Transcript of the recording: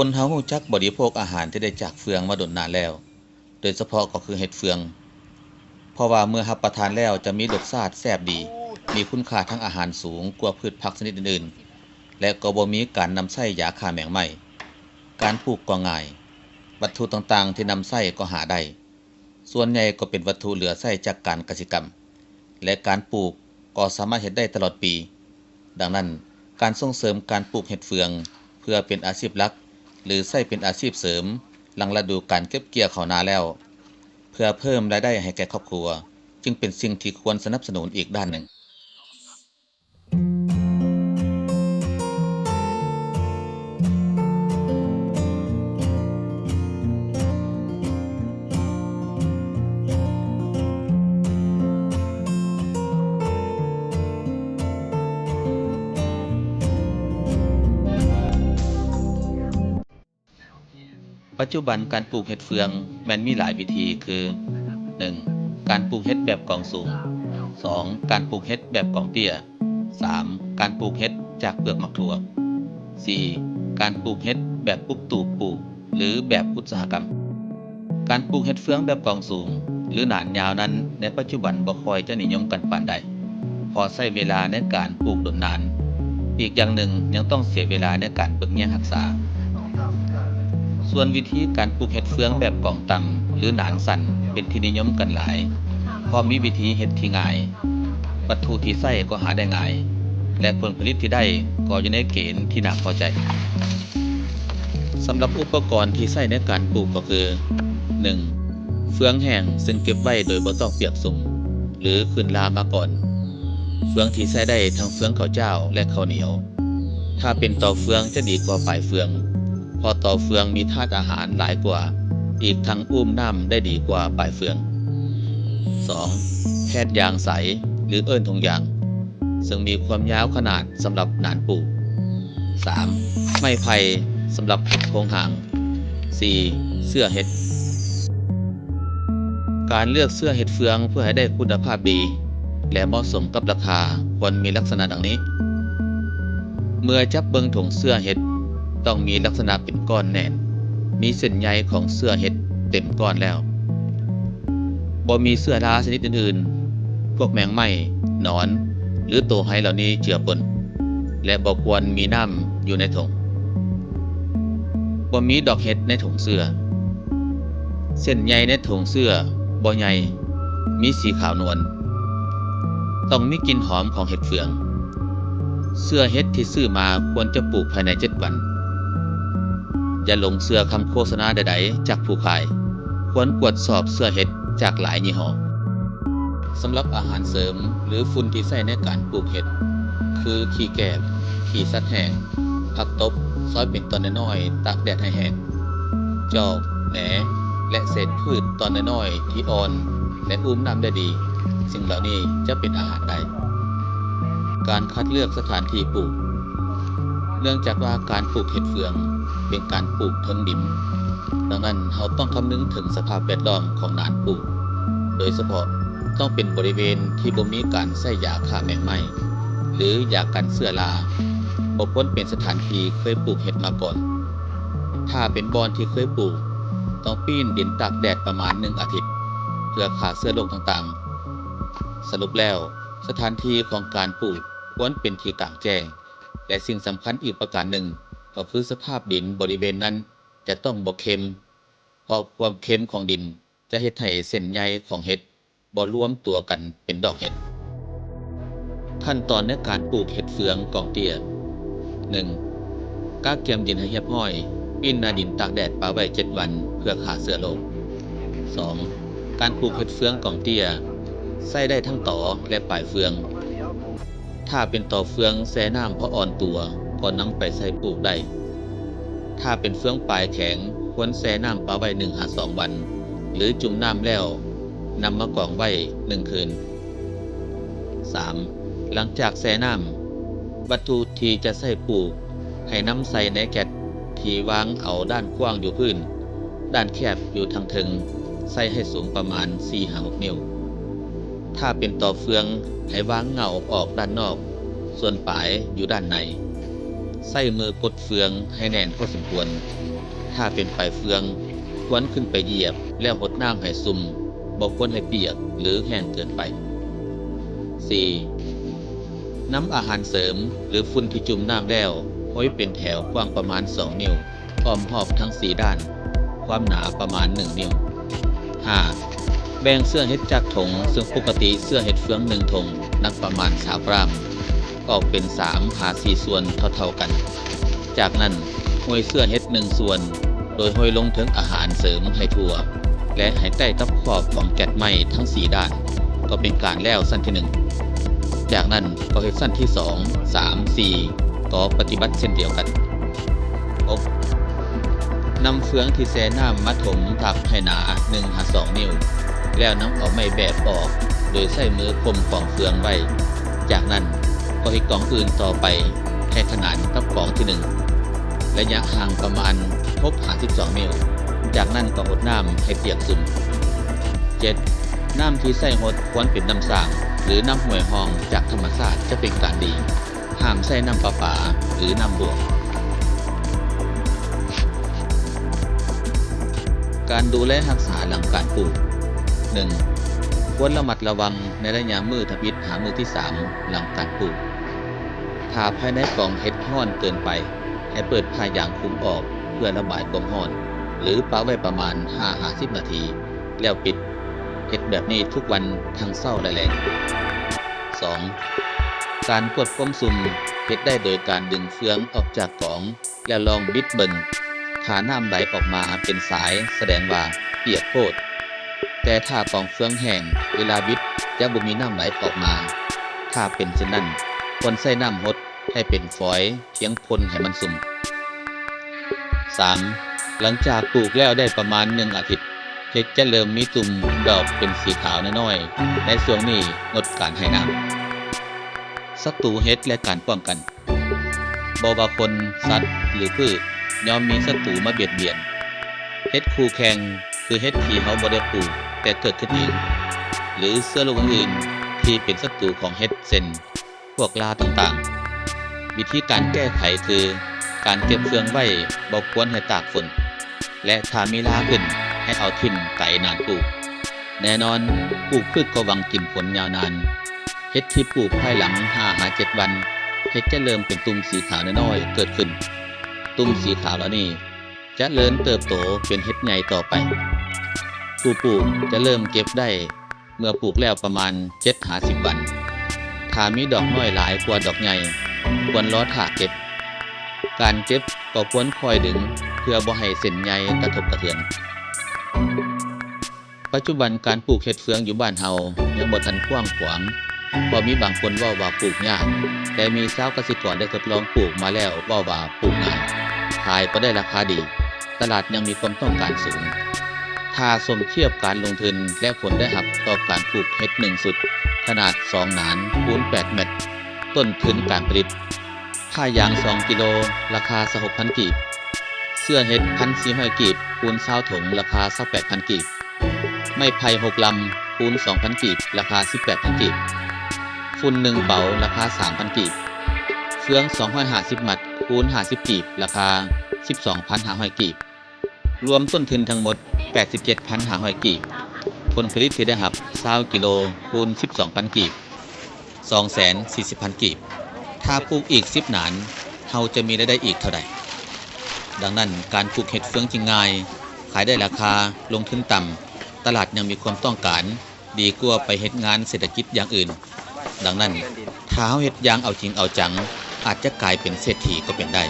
ຄົນເຮົາຮູ້ຈັກບໍລິໂພກອາຫານທີ່ໄດ້ຈາກເຟືອງມາດົນນານແລ້ວ, ໂດຍສະເພາະກໍຄືເຫັດເຟືອງ, ເພາະວ່າເມື່ອຮັບປະທານແລ້ວຈະມີລົດຊາດແຊບດີ, ມີຄຸນຄ່າທາງອາຫານສູງກວ່າພືດຜັກຊະນິດອື່ນໆ ແລະ ກໍບໍ່ມີການນຳໃຊ້ຢາຂ້າແມງໄມ້. ການປູກກໍງ່າຍ, ວັດຖຸຕ່າງໆທີ່ນຳໃຊ້ກໍຫາໄດ້. ສ່ວນໃຫຍ່ກໍເປັນວັດຖຸເຫຼືອໃຊ້ຈາກການກະສິກຳ ແລະ ການປູກກໍສາມາດເຮັດໄດ້ຕະຫຼອດປີ. ດັ່ງນັ້ນ, ການສົ່ງເສີມການປູກເຫັດເຟືອງເພື່ອເປັນອາຊີບຫຼັກ ຫຼື ໃຊ້ເປັນອາຊີບເສີມຫຼັງລະດູການເກັບກ່ຽວເຂົ້ານາແລ້ວ ເພື່ອເພີ່ມລາຍໄດ້ໃຫ້ແກ່ຄອບຄົວ ຈຶ່ງເປັນສິ່ງທີ່ຄວນສະໜັບສະໜູນອີກດ້ານໜຶ່ງ. ປັດຈຸບັນການປູກເຫັດເຟືອງແມ່ນມີຫຼາຍວິທີຄື ໜຶ່ງ ການປູກເຫັດແບບກອງສູງ, ສອງ ການປູກເຫັດແບບກອງເຕ້ຍ, ສາມ ການປູກເຫັດຈາກເປືອກໝາກຖົ່ວ, ສີ່ ການປູກເຫັດແບບປຸກຕູບປູກ ຫຼື ແບບອຸດສາຫະກຳ. ການປູກເຫັດເຟືອງແບບກອງສູງ ຫຼື ໜານຍາວນັ້ນ ໃນປັດຈຸບັນບໍ່ຄ່ອຍຈະນິຍົມກັນປານໃດ ເພາະໃຊ້ເວລາໃນການປູກດົນນານ, ອີກຢ່າງໜຶ່ງຍັງຕ້ອງເສຍເວລາໃນການເບິ່ງແຍງຮັກສາ. ສ່ວນວິທີການປູກເຫັດເຟືອງແບບກອງຕ່ຳ ຫຼື ໜານສັ້ນ ເປັນທີ່ນິຍົມກັນຫຼາຍ ເພາະມີວິທີເຮັດທີ່ງ່າຍ, ວັດຖຸທີ່ໃຊ້ກໍຫາໄດ້ງ່າຍ ແລະ ຜົນຜະລິດທີ່ໄດ້ກໍຢູ່ໃນເກນທີ່ໜ້າພໍໃຈ. ສຳລັບອຸປະກອນທີ່ໃຊ້ໃນການປູກກໍຄື ໜຶ່ງ ເຟືອງແຫ້ງເຊິ່ງເກັບໄວ້ໂດຍບໍ່ຕ້ອງປຽກຊຸ່ມ ຫຼື ຂຶ້ນລາມາກ່ອນ. ເຟືອງທີ່ໃຊ້ໄດ້ທັງເຟືອງເຂົ້າຈ້າວ ແລະ ເຂົ້າໜຽວ. ຖ້າເປັນຕໍເຟືອງຈະດີກວ່າປາຍເຟືອງ, ເພາະຕໍເຟືອງມີທາດອາຫານຫຼາຍກວ່າ, ອີກທັງອຸ້ມນ້ຳໄດ້ດີກວ່າປາຍເຟືອງ. ສອງ ແຜ່ນຢາງໃສ ຫຼື ເອີ້ນຖົງຢາງ ເຊິ່ງມີຄວາມຍາວຂະໜາດສຳລັບໜານປູກ. ສາມ ໄມ້ໄຜ່ສຳລັບເຮັດໂຄງຮ່າງ. ສີ່ ເຊື້ອເຫັດ. ການເລືອກເຊື້ອເຫັດເຟືອງເພື່ອໃຫ້ໄດ້ຄຸນນະພາບດີ ແລະ ເໝາະສົມກັບລາຄາ ຄວນມີລັກສະນະດັ່ງນີ້. ເມື່ອຈັບເບິ່ງຖົງເຊື້ອເຫັດ ຕ້ອງມີລັກສະນະເປັນກ້ອນແໜ້ນ, ມີເສັ້ນໃຍຂອງເຊື້ອເຫັດເຕັມກ້ອນແລ້ວ. ບໍ່ມີເຊື້ອລາຊະນິດອື່ນໆ, ພວກແມງໄມ້, ໜອນ ຫຼື ໂຕໄຮເຫຼົ່ານີ້ເຈືອປົນ ແລະ ບໍ່ຄວນມີນ້ຳຢູ່ໃນຖົງ. ບໍ່ມີດອກເຫັດໃນຖົງເຊື້ອ. ເສັ້ນໃຍໃນຖົງເຊື້ອບໍ່ໃຫຍ່, ມີສີຂາວນວນ. ຕ້ອງມີກິ່ນຫອມຂອງເຫັດເຟືອງ. ເຊື້ອເຫັດທີ່ຊື້ມາຄວນຈະປູກພາຍໃນເຈັດວັນ. ຢ່າຫຼົງເຊື່ອຄຳໂຄສະນາໃດໆຈາກຜູ້ຂາຍ. ຄວນກວດສອບເຊື້ອເຫັດຈາກຫຼາຍຍີ່ຫໍ້. ສຳລັບອາຫານເສີມ ຫຼື ຝຸ່ນທີ່ໃຊ້ໃນການປູກເຫັດ ຄື ຂີ້ແກບ, ຂີ້ສັດແຫ້ງ, ຜັກຕົບ ຊອຍເປັນຕອນນ້ອຍໆ ຕາກແດດໃຫ້ແຫ້ງ, ຈອກ, ແໜ ແລະ ເສດພືດຕອນນ້ອຍໆທີ່ອ່ອນ ແລະ ອຸ້ມນ້ຳໄດ້ດີ, ສິ່ງເຫຼົ່ານີ້ຈະເປັນອາຫານໄດ້. ການຄັດເລືອກສະຖານທີ່ປູກ. ເນື່ອງຈາກວ່າການປູກເຫັດເຟືອງເປັນການປູກເທິງດິນ, ດັ່ງນັ້ນເຮົາຕ້ອງຄຳນຶງເຖິງສະພາບແວດລ້ອມຂອງໜານປູກ, ໂດຍສະເພາະຕ້ອງເປັນບໍລິເວນທີ່ບໍ່ມີການໃຊ້ຢາຂ້າແມງໄມ້ ຫຼື ຢາກັນເຊື້ອລາ, ບໍ່ຄວນເປັນສະຖານທີ່ເຄີຍປູກເຫັດມາກ່ອນ. ຖ້າເປັນບ່ອນທີ່ເຄີຍປູກ, ຕ້ອງປີ້ນດິນຕາກແດດປະມານໜຶ່ງອາທິດ ເພື່ອຂ້າເຊື້ອໂລກຕ່າງໆ. ສະຫຼຸບແລ້ວ, ສະຖານທີ່ຂອງການປູກຄວນເປັນທີ່ກາງແຈ້ງ ແລະ ສິ່ງສຳຄັນອີກປະການໜຶ່ງກໍຄືສະພາບດິນບໍລິເວນນັ້ນຈະຕ້ອງບໍ່ເຄັມ, ເພາະຄວາມເຄັມຂອງດິນຈະເຮັດໃຫ້ເສັ້ນໃຍຂອງເຫັດບໍ່ລວມຕົວກັນເປັນດອກເຫັດ. ຂັ້ນຕອນໃນການປູກເຫັດເຟືອງກອງເຕ້ຍ. ໜຶ່ງ ກະກຽມດິນໃຫ້ຮຽບຮ້ອຍ, ປີ້ນໜ້າດິນຕາກແດດປະໄວ້ເຈັດວັນເພື່ອຂ້າເຊື້ອໂລກ. ສອງ ການປູກເຫັດເຟືອງກອງເຕ້ຍ ໃຊ້ໄດ້ທັງຕໍ ແລະ ປາຍເຟືອງ. ຖ້າເປັນຕໍເຟືອງແຊ່ນ້ຳພໍອ່ອນຕົວກໍນຳໄປໃສ່ປູກໄດ້. ຖ້າເປັນເຟືອງປາຍແຂງ ຄວນແຊ່ນ້ຳປະໄວ້ໜຶ່ງຫາສອງວັນ ຫຼື ຈຸ່ມນ້ຳແລ້ວນຳມາກອງໄວ້ໜຶ່ງຄືນ. ສາມ ຫຼັງຈາກແຊ່ນ້ຳ, ວັດຖຸທີ່ຈະໃຊ້ປູກ ໃຫ້ນຳໃສ່ໃນແກັດທີ່ວາງເອົາດ້ານກວ້າງຢູ່ພື້ນ, ດ້ານແຄບຢູ່ທາງເທິງ, ໃສ່ໃຫ້ສູງປະມານສີ່ຫາຫົກນິ້ວ. ຖ້າເປັນຕໍເຟືອງ ໃຫ້ວາງເຫງົ້າອອກດ້ານນອກ, ສ່ວນປາຍຢູ່ດ້ານໃນ. ໃຊ້ມືກົດເຟືອງໃຫ້ແໜ້ນພໍສົມຄວນ. ຖ້າເປັນປາຍເຟືອງ, ຄວນຂຶ້ນໄປຢຽບແລ້ວຫົດນ້ຳໃຫ້ຊຸ່ມ, ບໍ່ຄວນໃຫ້ປຽກ ຫຼື ແຫ້ງເກີນໄປ. ສີ່, ນຳອາຫານເສີມ ຫຼື ຝຸ່ນທີ່ຈຸ່ມນ້ຳແລ້ວ ໂຮຍເປັນແຖວກວ້າງປະມານສອງນິ້ວ ອ້ອມຮອບທັງສີ່ດ້ານ, ຄວາມໜາປະມານໜຶ່ງນິ້ວ. ຫ້າ, ແບ່ງເຊື້ອເຫັດຈາກຖົງ, ເຊິ່ງປົກກະຕິເຊື້ອເຫັດເຟືອງໜຶ່ງຖົງໜັກປະມານຊາວກຣາມ ອອກເປັນສາມຫາສີ່ສ່ວນເທົ່າໆກັນ. ຈາກນັ້ນ ໂຮຍເຊື້ອເຫັດໜຶ່ງສ່ວນ ໂດຍໂຮຍລົງເທິງອາຫານເສີມໃຫ້ທົ່ວ ແລະ ໃຫ້ໃກ້ກັບຂອບຂອງແກັດໄມ້ທັງສີ່ດ້ານ ກໍເປັນການແລ້ວຊັ້ນທີໜຶ່ງ. ຈາກນັ້ນກໍເຮັດຊັ້ນທີສອງ, ສາມ, ສີ່ ກໍປະຕິບັດເຊັ່ນດຽວກັນ. ຫົກ, ນຳເຟືອງທີ່ແຊ່ນ້ຳມາຖົມທັບໃຫ້ໜາໜຶ່ງຫາສອງນິ້ວ ແລ້ວນຳເອົາໄມ້ແບບອອກ ໂດຍໃຊ້ມືຂົ່ມກອງເຟືອງໄວ້. ຈາກນັ້ນກໍເຮັດກອງອື່ນຕໍ່ໄປໃຫ້ຂະໜານກັບກອງທີໜຶ່ງ ໄລຍະຫ່າງປະມານຫົກຫາສິບສອງນິ້ວ. ຈາກນັ້ນກໍຫົດນ້ຳໃຫ້ປຽກຊຸ່ມ. ເຈັດ, ນ້ຳທີ່ໃຊ້ຫົດຄວນເປັນນ້ຳສ້າງ ຫຼື ນ້ຳຫ້ວຍຮ່ອງຈາກທຳມະຊາດຈະເປັນການດີ. ຫ້າມໃຊ້ນ້ຳປະປາ ຫຼື ນ້ຳບົວ. ການດູແລຮັກສາຫຼັງການປູກ. ໜຶ່ງ, ຄວນລະມັດລະວັງໃນໄລຍະມື້ທຳອິດຫາມື້ທີສາມຫຼັງການປູກ. ຖ້າພາຍໃນກອງເຫັດຮ້ອນເກີນໄປ, ໃຫ້ເປີດຜ້າຢາງຄຸມອອກເພື່ອລະບາຍຄວາມຮ້ອນ ຫຼື ປະໄວ້ປະມານຫ້າຫາສິບນາທີ ແລ້ວປິດ. ເຮັດແບບນີ້ທຸກວັນທັງເຊົ້າ ແລະ ແລງ. ສອງ, ການກວດຄວາມຊຸ່ມເຮັດໄດ້ໂດຍການດຶງເຟືອງອອກຈາກກອງ ແລ້ວລອງບິດເບິ່ງ. ຖ້ານ້ຳໄຫຼອອກມາເປັນສາຍ ສະແດງວ່າປຽກໂພດ, ແຕ່ຖ້າກອງເຟືອງແຫ້ງ, ເວລາບິດຈະບໍ່ມີນ້ຳໄຫຼອອກມາ. ຖ້າເປັນເຊັ່ນນັ້ນ, ຄວນໃຊ້ນ້ຳຫົດໃຫ້ເປັນຟອຍ ພຽງພົ່ນໃຫ້ມັນຊຸ່ມ. ສາມ, ຫຼັງຈາກປູກແລ້ວໄດ້ປະມານໜຶ່ງອາທິດ, ເຫັດຈະເລີ່ມມີຕຸ່ມດອກເປັນສີຂາວນ້ອຍໆ, ໃນຊ່ວງນີ້ງົດການໃຫ້ນ້ຳ. ສັດຕູເຫັດ ແລະ ການປ້ອງກັນ. ບໍ່ວ່າຄົນ, ສັດ ຫຼື ພືດ ຍ່ອມມີສັດຕູມາບຽດບຽນ. ເຫັດຄູ່ແຂ່ງ ຄືເຫັດທີ່ເຮົາບໍ່ໄດ້ປູກແຕ່ເກີດຂຶ້ນເອງ ຫຼື ເຊື້ອໂລກອື່ນໆທີ່ເປັນສັດຕູຂອງເຫັດ ເຊັ່ນ ພວກລາຕ່າງໆ. ວິທີການແກ້ໄຂຄື ການເກັບເຟືອງໄວ້ບໍ່ຄວນໃຫ້ຕາກຝົນ ແລະ ຖ້າມີລາຂຶ້ນໃຫ້ເອົາຖິ້ມໄກນານປູກ. ແນ່ນອນ, ປູກພືດກໍຫວັງກິນຜົນຍາວນານ. ເຫັດທີ່ປູກພາຍຫຼັງຫ້າຫາເຈັດວັນ, ເຫັດຈະເລີ່ມເປັນຕຸ່ມສີຂາວນ້ອຍໆເກີດຂຶ້ນ. ຕຸ່ມສີຂາວເຫຼົ່ານີ້ຈະເລີນເຕີບໂຕເປັນເຫັດໃຫຍ່ຕໍ່ໄປ. ຜູ້ປູກຈະເລີ່ມເກັບໄດ້ ເມື່ອປູກແລ້ວປະມານເຈັດຫາສິບວັນ. ຖ້າມີດອກນ້ອຍຫຼາຍກວ່າດອກໃຫຍ່, ຄວນລໍຖ້າເກັບ. ການເກັບກໍຄວນຄ່ອຍດຶງ ເພື່ອບໍ່ໃຫ້ເສັ້ນໃຍກະທົບກະເທືອນ. ປັດຈຸບັນການປູກເຫັດເຟືອງຢູ່ບ້ານເຮົາຍັງບໍ່ທັນກວ້າງຂວາງ, ເພາະມີບາງຄົນເວົ້າວ່າປູກຍາກ, ແຕ່ມີຊາວກະສິກອນໄດ້ທົດລອງປູກມາແລ້ວເວົ້າວ່າປູກງ່າຍ, ຂາຍກໍໄດ້ລາຄາດີ. ຕະຫຼາດຍັງມີຄວາມຕ້ອງການສູງ. ຖ້າສົມທຽບການລົງທຶນ ແລະ ຜົນໄດ້ຮັບຕໍ່ການປູກເຫັດໜຶ່ງຊຸດຂະໜາດສອງໜານຄູນແປດແມັດ, ຕົ້ນທຶນການຜະລິດ ຜ້າຢາງສອງກິໂລ ລາຄາຊາວຫົກພັນກີບ, ເຊື້ອເຫັດພັນສີ່ຮ້ອຍກີບ ຄູນຊາວຖົງ ລາຄາຊາວແປດພັນກີບ, ໄມ້ໄຜ່ຫົກລຳ ຄູນສອງພັນກີບ ລາຄາສິບແປດພັນກີບ, ຝຸ່ນໜຶ່ງເປົາ ລາຄາສາມພັນກີບ, ເຟືອງສອງຮ້ອຍຫ້າສິບມັດ ຄູນຫ້າສິບກີບ ລາຄາສິບສອງພັນຫ້າຮ້ອຍກີບ. ລວມຕົ້ນທຶນທັງໝົດແປດສິບເຈັດພັນຫ້າຮ້ອຍກີບ, ຜົນຜະລິດທີ່ໄດ້ຮັບຊາວກິໂລ ຄູນສິບສອງພັນກີບ ສອງແສນສີ່ສິບພັນກີບ. ຖ້າປູກອີກສິບໜານ, ເຮົາຈະມີລາຍໄດ້ອີກເທົ່າໃດ? ດັ່ງນັ້ນ, ການປູກເຫັດເຟືອງຈຶ່ງງ່າຍ, ຂາຍໄດ້ລາຄາ, ລົງທຶນຕ່ຳ, ຕະຫຼາດຍັງມີຄວາມຕ້ອງການ, ດີກວ່າໄປເຮັດງານເສດຖະກິດຢ່າງອື່ນ. ດັ່ງນັ້ນ, ຖ້າເຮົາເຮັດຢ່າງເອົາຈິງເອົາຈັງ, ອາດຈະກາຍເປັນເສດຖີກໍເປັນໄດ້.